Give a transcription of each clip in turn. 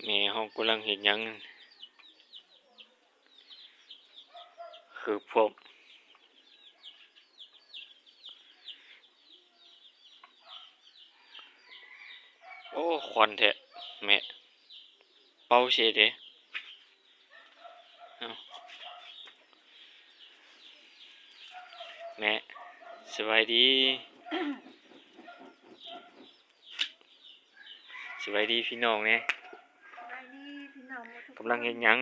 ແມ່ເຮົາກຳລັງເຮັດຫຍັງ? ຄືພວກ ໂອ້ ຄວັນແທ້ແມ່. ເປົ່າເສເດ້. ເອົ້າ ແມ່ ສະບາຍດີ ສະບາຍດີພີ່ນ້ອງແດ່. ສະບາຍດີພີ່ນ້ອງໝົດທຸກຄົນ. ກຳລັງເຮັດຫຍັງ?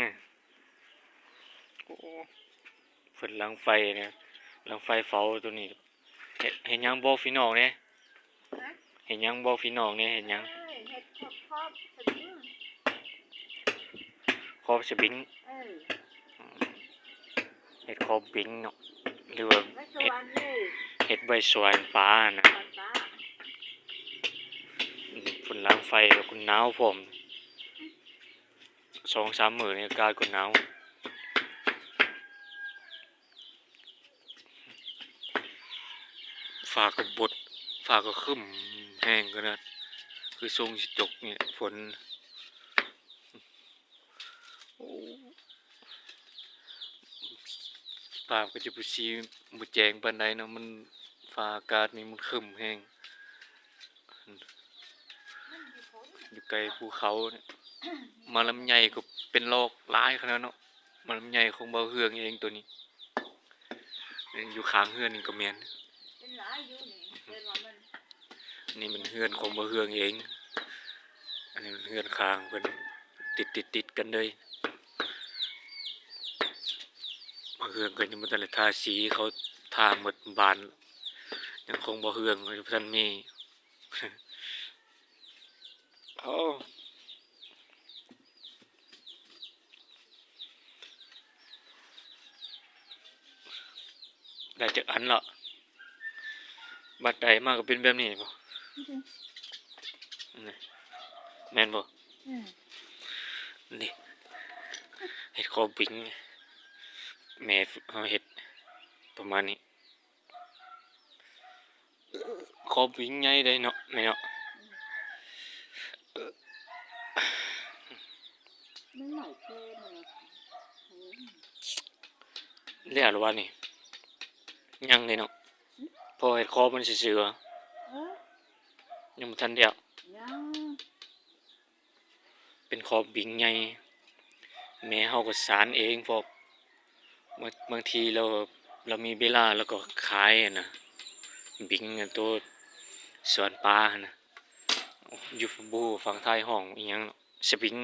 ໂອ້ ເພິ່ນດັງໄຟນະ ດັງໄຟເຝົ້າໂຕນີ້. ເຮັດ ເຮັດຫຍັງບອກພີ່ນ້ອງແດ່? ຮະ? ເຮັດຫຍັງບອກພີ່ນ້ອງແດ່? ເຮັດຫຍັງ? ເອີ ເຮັດຂອບ ຂອບສະບິງ ຂອບສະບິງ. ເອີ ເຮັດຂອບບິງເນາະ ຫຼືວ່າ ໃບສະຫວັນເລີຍ ເຮັດໃບສະຫວັນປານະ. ສະຫວັນປາ ອືມ ເພິ່ນດັງໄຟແລ້ວກໍໜາວພ້ອມ. ສອງສາມມື້ນີ້ອາກາດກໍໜາວ. ຟ້າກໍບົດ ຟ້າກໍຄຶ້ມແຮງຂະໜາດ ຄືຊົງຊິຕົກນີ້ຝົນ. ໂອ້ ພາບກໍຈະບໍ່ສີ ບໍ່ແຈ້ງປານໃດເນາະ ມັນ ຟ້າອາກາດນີ້ມັນຄຶ້ມແຮງ. ຢູ່ໃກ້ພູເຂົາ ໝາກລຳໄຍກໍເປັນລອກຫຼາຍຂະໜາດເນາະ. ໝາກລຳໄຍຂອງບ່າວເຮືອງເອງໂຕນີ້ ຢູ່ຂ້າງເຮືອນນີ້ກໍແມ່ນ ເປັນຫຼາຍຢູ່ນີ້ ແຕ່ວ່າມັນ ນີ້ແມ່ນເຮືອນຂອງບ່າວເຮືອງເອງ. ອັນນີ້ເຮືອນຂ້າງເພິ່ນ ຕິດໆໆກັນເລີຍ. ບ່າວເຮືອງກໍຍັງບໍ່ທັນໄດ້ທາສີ ເຂົາທາໝົດບ້ານ ຍັງຂອງບ່າວເຮືອງຍັງບໍ່ທັນມີ. ໂອ້ ໄດ້ຈັກອັນລະ? ບັດໄດ້ມາກໍເປັນແບບນີ້ບໍ? ອືມ ນີ້ ແມ່ນບໍ່? ອືມ ນີ້ ເຫັດຂອບບິງ ແມ່ເຮົາເຮັດປະມານນີ້. ຂອບບິງໃຫຍ່ເດ້ເນາະ ແມ່ເນາະ. ມັນຫຼາຍເກມເນາະ. ແລ້ວລະວະນີ້? ຍັງເດ້ເນາະ. ພໍເຮັດຂອບມັນຊື່ໆ ເອີ ຍັງບໍ່ທັນແລ້ວ. ຍັງ. ເປັນຂອບບິງໃຫຍ່ ແມ່ເຮົາກໍສານເອງ ເພາະບາງ ບາງທີລາວ ລາວມີເວລາລາວກໍຂາຍຫັ້ນນະ ບິງ ໂຕສວນປາຫັ້ນນະ. ຢູ່ ບໍ່ຮູ້ຝັ່ງໄທຮ້ອງອີ່ຫຍັງເນາະ ສະບິງ.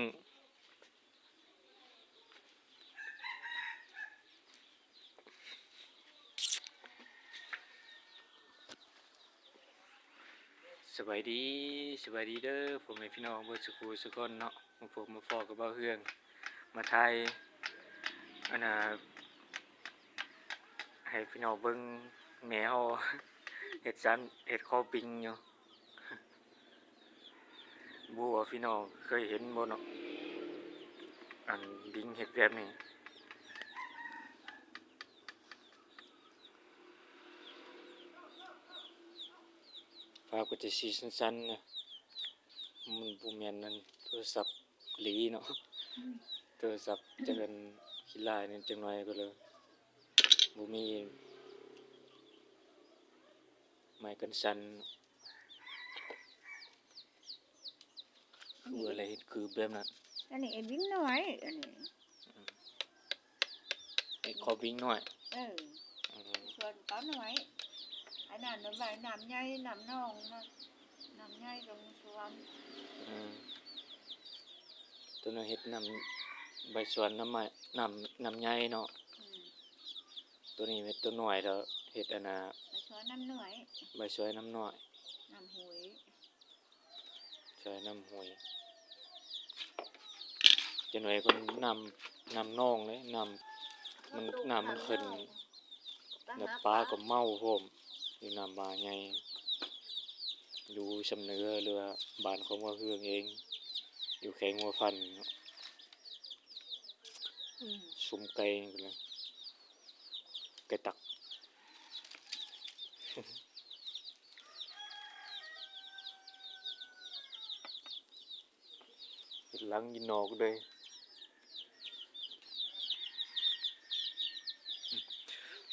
ສະບາຍດີ ສະບາຍດີເດີພໍ່ແມ່ພີ່ນ້ອງເບິດສຸຂູສຸຄົນເນາະ. ມາພົບມາພໍ້ກັບບ່າວເຮືອງ ມາຖ່າຍ ອັນນ່າ ໃຫ້ພີ່ນ້ອງເບິ່ງແມ່ເຮົາເຮັດສັນ ເຮັດຂອບບິງຢູ່. ບໍ່ຮູ້ວ່າພີ່ນ້ອງເຄີຍເຫັນບໍ່ເນາະ ອັນບິງເຮັດແບບນີ້. ພາບກໍຈະສີສັ້ນໆນະ ມັນບໍ່ແມ່ນອັນໂທລະສັບອີ່ຫຼີເນາະ. ອືມ ໂທລະສັບຈະອັນຂີ້ລ້າຍແດ່ຈັກໜ້ອຍກໍເລີຍ ບໍ່ມີໄມ້ກັນສັ່ນ. ຄືວ່າລະເຮັດຄືແບບນັ້ນ. ອັນນີ້ໄອ້ບິງນ້ອຍ ອັນນີ້ ອືມ ໄອ້ຂອບບິງນ້ອຍ. ເອີ ອືມ ສ່ວນເຂົານ້ອຍ ອັນນັ້ນນະໄວ້ນ້ຳໃຫຍ່ ນ້ຳໜອງນະ ນ້ຳໃຫຍ່ກໍມີສ່ວນ. ອືມ ໂຕນັ້ນເຮັດນ້ຳ ໄວ້ສ່ວນນ້ຳໄມ້ ນ້ຳ ນ້ຳໃຫຍ່ເນາະ. ອືມ ໂຕນີ້ເຮັດໂຕນ້ອຍ ແລ້ວເຮັດອັນນ່າ ໄວ້ສ່ວນນ້ຳນ້ອຍ ໄວ້ສ່ວນນ້ຳນ້ອຍ ນ້ຳຫ້ວຍ. ໃສ່ນ້ຳຫ້ວຍ ຈັກໜ້ອຍກໍນ້ຳ ນ້ຳໜອງເດ້ ນ້ຳມັນ ນ້ຳມັນຂຶ້ນ ແລ້ວປາກໍເມົາພ້ອມ ຢູ່ນ້ຳບາໃຫຍ່ ຢູ່ຊຳເໜືອ ຫຼືວ່າບ້ານຂອງບ່າວເຮືອງເອງ ຢູ່ແຂວງຫົວພັນເນາະ. ອືມ ຊຸມໄກ່ພຸ້ນແຫຼະ ໄກ່ຕັກ. ເຮັດ ຫຼັງຢູ່ນອກເລີຍ.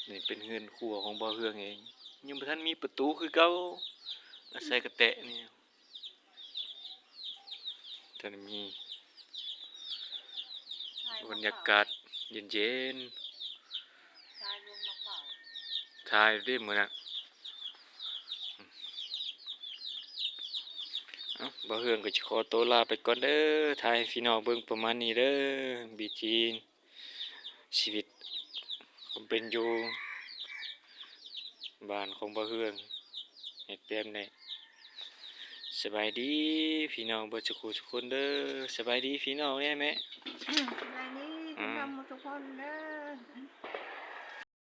ນີ້ເປັນເຮືອນຄົວຂອງບ່າວເຮືອງເອງ ຍັງບໍ່ທັນມີປະຕູຄືເກົ່າ ອາໄສກະແຕະນີ້. ຕອນນີ້ມີບັນຍາກາດເຢັນໆ ຖ່າຍເດ້ມື້ນະ. ເອົ້າ ບ່າວເຮືອງກໍຈະຂໍໂຕລາໄປກ່ອນເດີ ຖ່າຍໃຫ້ພີ່ນ້ອງເບິ່ງປະມານນີ້ເດີ ວິຖີ ຊີວິດຄວາມເປັນຢູ່ບ້ານຂອງບ່າວເຮືອງ ເຮັດແບບນີ້. ສະບາຍດີພີ່ນ້ອງເບິດສູ່ຜູ້ສູ່ຄົນເດີ. ສະບາຍດີພີ່ນ້ອງແດ່ແມ່. ສະບາຍດີ ອືມ ທຸກຄົນເດີ.